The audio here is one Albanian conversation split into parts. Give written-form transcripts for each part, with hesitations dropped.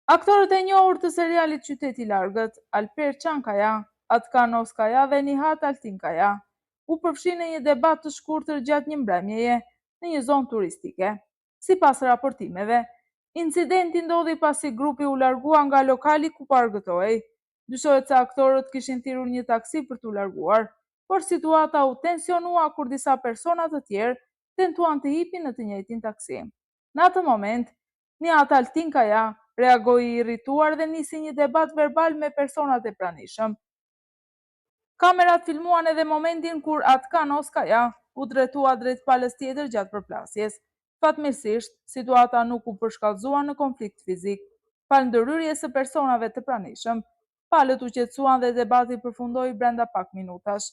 Aktorët e njohur të serialit Qyteti i Largët, Alper Çankaya, Atkan Ozkaya dhe Nihat Altinkaya, u përfshinë në një debat të shkurtër gjatë një mbrëmjeje në një zonë turistike. Sipas raportimeve, incidenti ndodhi pasi grupi u largua nga lokali ku po argëtohej. Dyshohet se aktorët kishin thirrur një taksi për t'u larguar, por situata u tensionua kur disa persona të tjerë tentuan të hipin në të njëjtin taksi. Në atë moment, Nihat Altinkaya reagoi i irrituar dhe nisi një debat verbal me personat e pranishëm. Kamerat filmuan edhe momentin kur Atkan Ozkaya u drejtua drejt palës tjetër gjatë përplasjes. Fatmirësisht, situata nuk u përshkallëzua në konflikt fizik. Falë ndërhyrjes së personave të pranishëm, palët u qetësuan dhe debati përfundoi brenda pak minutash.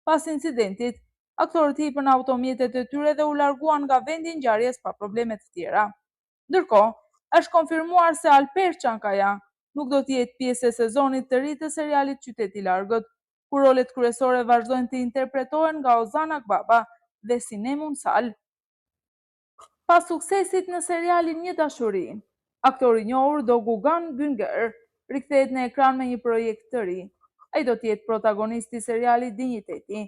Pas incidentit, aktorët hipën në automjetet e tyre dhe u larguan nga vendi i ngjarjes pa probleme të tjera. Ndërkohë, është konfirmuar se Alper Çankaya nuk do të jetë pjesë e sezonit të ri të serialit Qyteti i Largët, ku rolet kryesore vazhdojnë të interpretohen nga Ozan Akbaba dhe Sinem Unsal. Pas suksesit në serialin Një dashuri, aktori i njohur Dogukan Güngör rikthehet në ekran me një projekt të ri. Ai do të jetë protagonist i serialit Dinjiteti,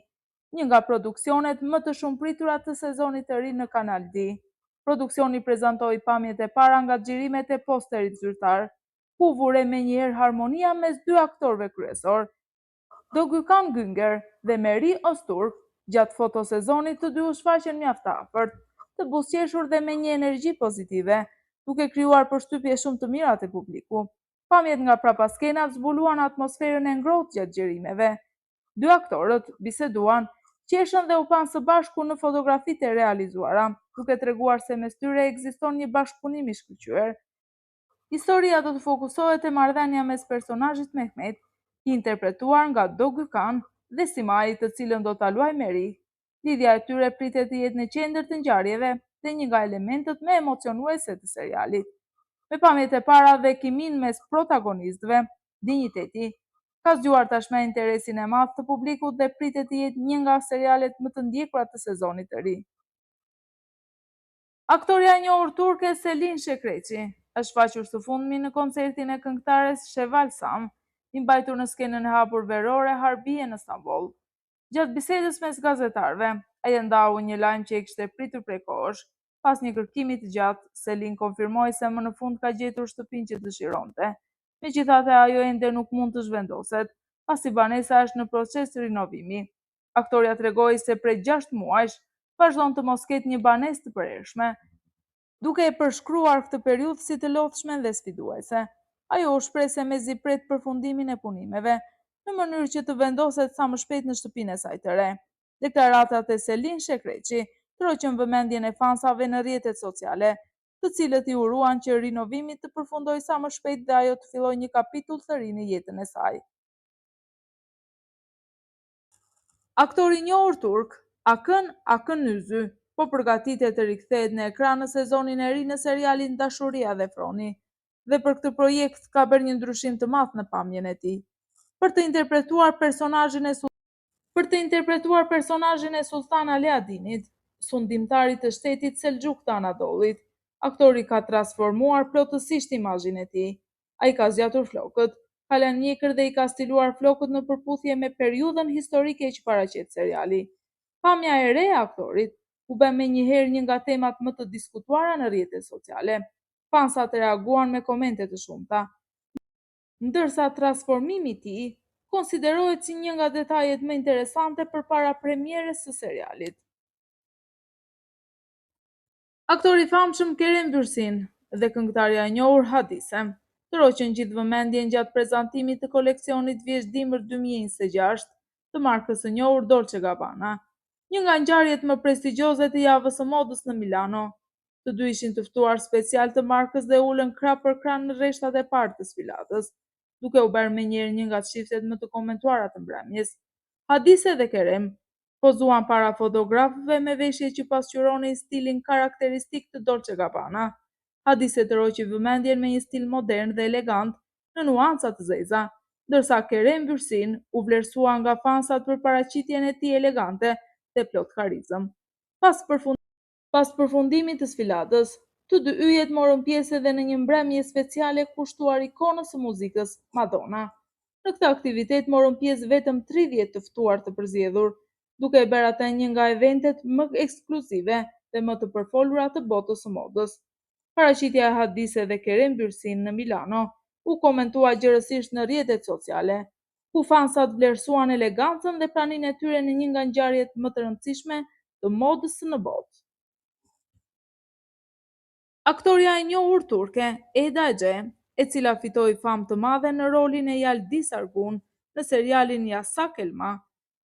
një nga produksionet më të shumëpritura të sezonit të ri në Kanal D. Produksioni prezantoi pamjet e para nga xhirimet e posterit zyrtar, ku u vu re menjëherë harmonia mes dy aktorëve kryesorë, Dogukan Güngör dhe Merih Öztürk. Gjatë fotosezonit të dy u shfaqën mjaft të afërt, të buzëqeshur dhe me një energji pozitive, duke krijuar përshtypje shumë të mira te publiku. Pamjet nga prapaskenat zbuluan atmosferën e ngrohtë gjatë xhirimeve. Dy aktorët biseduan, qeshën dhe u panë së bashku në fotografitë e realizuara, duke treguar se mes tyre ekziston një bashkëpunim i shkëlqyer. Historia do të fokusohet te marrëdhënia mes personazhit Mehmet, i interpretuar nga Dogukan, dhe Simai, të cilën do ta luajë Merih. Lidhja e tyre pritet të jetë në qendër të ngjarjeve dhe një nga elementët më emocionuese të serialit. Me pamjet e para dhe kiminë mes protagonistëve, Dinjiteti ka zgjuar tashmë interesin e madh të publikut dhe pritet të jetë një nga serialet më të ndjekura të sezonit të ri. Aktorja e njohur turke Selin Shekreçi është shfaqur së fundmi në koncertin e këngëtares Sheval Sam, i mbajtur në skenën e hapur verore Harbije në Stamboll. Gjatë bisedës mes gazetarëve, ajo ndau një lajm që e kishte pritur prej kohësh. Pas një kërkimi të gjatë, Selin konfirmoi se më në fund ka gjetur shtëpinë që dëshironte. Megjithatë, ajo ende nuk mund të zhvendoset, pasi banesa është në proces rinovimi. Aktorja tregoi se prej 6 muajsh vazhdon të mos ketë një banesë të përhershme, duke e përshkruar këtë periudhë si të lodhshme dhe sfiduese. Ajo u shpreh se mezi pret përfundimin e punimeve, në mënyrë që të vendoset sa më shpejt në shtëpinë e saj të re. Deklaratat e Selin Shekreçi tërhoqën vëmendjen e fansave në rrjetet sociale, të cilët i uruan që rinovimi të përfundojë sa më shpejt dhe ajo të fillojë një kapitull të ri në jetën e saj. Aktori i njohur turk, Akın Akınyüzü, po përgatitet të rikthehet në ekran në sezonin e ri në serialin Dashuria dhe Froni, dhe për këtë projekt ka bërë një ndryshim të madh në pamjen e tij. Për të interpretuar personazhin e Për të interpretuar personazhin e Sulltan Aleadinit, sundimtarit të shtetit Selxhuk të Anadollit, aktori ka transformuar plotësisht imazhin e tij. Ai ka zgjatur flokët, ka lënë mjekër dhe i ka stiluar flokët në përputhje me periudhën historike që paraqet seriali. Pamja e re e aktorit u bë menjëherë një nga temat më të diskutuara në rrjetet sociale. Fansat reaguan me komente të shumta, ndërsa transformimi i tij konsiderohet si një nga detajet më interesante përpara premierës së serialit. Aktori i famshëm Kerem Bürsin dhe këngëtarja e njohur Hadise tërhoqën gjithë vëmendjen gjatë prezantimit të koleksionit vjeshtë-dimër 2026 të markës së njohur Dolce Gabbana, një nga ngjarjet më prestigjioze të javës së modës në Milano. Të dy ishin të ftuar special të markës dhe u ulën krah për krah në rreshtat e parë të sfilatës, duke u bërë menjëherë një nga çiftet më të komentuara të mbrëmjes. Hadise dhe Kerem pozuan para fotografëve me veshje që pasqyronin stilin karakteristik të Dolce Gabbana. Hadise tërhoqi vëmendjen me një stil modern dhe elegant në nuanca të zeza, ndërsa Kerem Bürsin u vlerësua nga fansat për paraqitjen e tij elegante dhe plot karizëm. Pas Pas përfundimit të sfilatës, Të dy yjet morën pjesë edhe në një mbrëmje speciale kushtuar ikonës së muzikës, Madonna. Në këtë aktivitet morën pjesë vetëm 30 të ftuar të përzgjedhur, duke e bërë atë një nga eventet më ekskluzive dhe më të përfolura të botës së modës. Paraqitja e Hadise dhe Kerem Bürsin në Milano u komentua gjerësisht në rrjetet sociale, ku fansat vlerësuan elegancën dhe praninë e tyre në një nga ngjarjet më të rëndësishme të modës në botë. Aktorja e njohur turke, Eda Ece, e cila fitoi famë të madhe në rolin e Yildiz Argun në serialin Yasak Elma,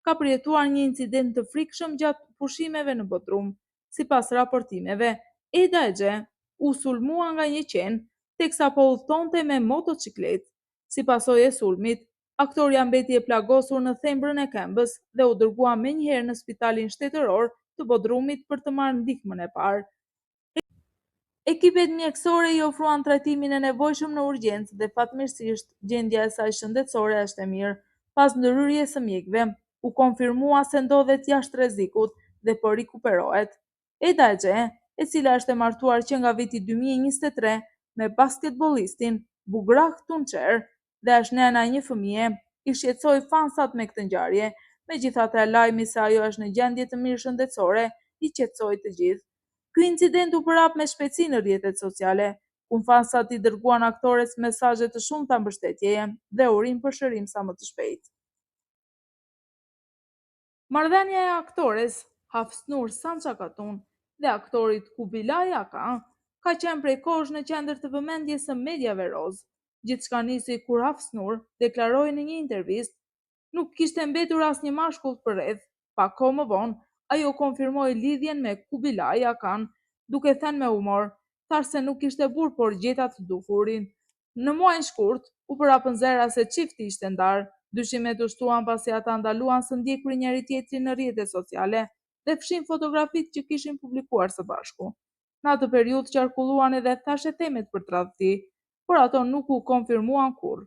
ka përjetuar një incident të frikshëm gjatë pushimeve në Bodrum. Sipas raportimeve, Eda Ece u sulmua nga një qen teksa po udhëtonte me motoçikletë. Si pasojë e sulmit, aktorja mbeti e plagosur në thembrën e këmbës dhe u dërgua menjëherë në Spitalin Shtetëror të Bodrumit për të marrë ndihmën e parë. Ekipet mjekësore i ofruan trajtimin e nevojshëm në urgjencë dhe fatmirësisht gjendja e saj shëndetësore është e mirë. Pas ndërhyrjes së mjekëve, u konfirmua se ndodhet jashtë rrezikut dhe po rikuperohet. Eda Ece, e cila është e martuar që nga viti 2023 me basketbollistin Bugra Tunçer dhe është nëna e një fëmije, i shqetësoi fansat me këtë ngjarje. Megjithatë, lajmi se ajo është në gjendje të mirë shëndetësore i qetësoi të gjithë. Ky incident u përhap me shpejtësi në rrjetet sociale, ku fansat i dërguan aktores mesazhe të shumta mbështetjeje dhe urim për shërim sa më të shpejtë. Marrëdhënia e aktores Hafsnur Sancakatun dhe aktorit Kubilay Aka ka qenë prej kohësh në qendër të vëmendjes së mediave rozë. Gjithçka nisi kur Hafsnur deklaroi në një intervistë Nuk kishte mbetur asnjë mashkull përreth. Pak kohë më vonë, ajo konfirmoi lidhjen me Kubilay Akan, duke thënë me humor, Thashë se nuk kishte burrë, por gjeta të duhurin. Në muajin shkurt, u përhapën zëra se çifti ishte ndarë. Dyshimet u shtuan pasi ata ndaluan së ndjekuri njëri-tjetrin në rrjetet sociale dhe fshinë fotografitë që kishin publikuar së bashku. Në atë periudhë qarkulluan edhe thashethemet për tradhti, por ato nuk u konfirmuan kurrë.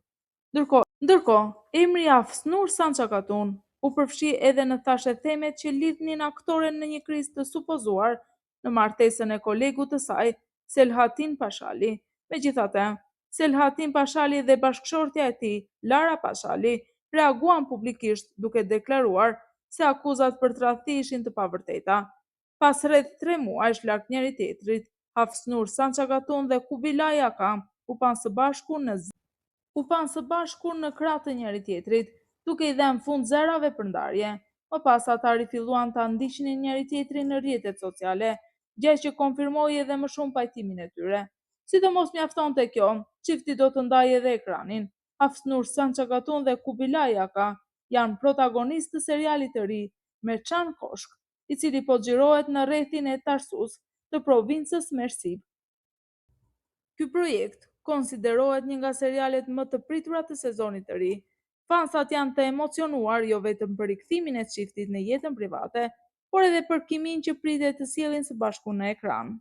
Ndërkohë, Ndërkohë, emri i Hafsnur Sancakatun u përfshi edhe në thashethemet që lidhnin aktoren në një krizë të supozuar në martesën e kolegut të saj, Selahattin Pashali. Megjithatë, Selahattin Pashali dhe bashkëshortja e tij, Lara Pashali, reaguan publikisht duke deklaruar se akuzat për tradhti ishin të pavërteta. Pas rreth tre muajsh larg njëri-tjetrit, Hafsnur Sancakatun dhe Kubilay Aka u panë së bashku në u panë së bashku në krah të njëri-tjetrit, duke i dhënë fund zërave për ndarje. Më pas ata rifilluan ta ndiqnin njëri-tjetrin në rrjetet sociale, gjë që konfirmoi edhe më shumë pajtimin e tyre. Si të mos mjaftonte kjo, çifti do të ndajë edhe ekranin. Hafsnur Sancakatun dhe Kubilay Aka janë protagonistë të serialit të ri Mercan Koshk, i cili po xhirohet në rrethin e Tarsus të provincës Mersin. Ky projekt konsiderohet një nga serialet më të pritura të sezonit të ri. Fansat janë të emocionuar jo vetëm për rikthimin e çiftit në jetën private, por edhe për kiminë që pritet të sjellin së bashku në ekran.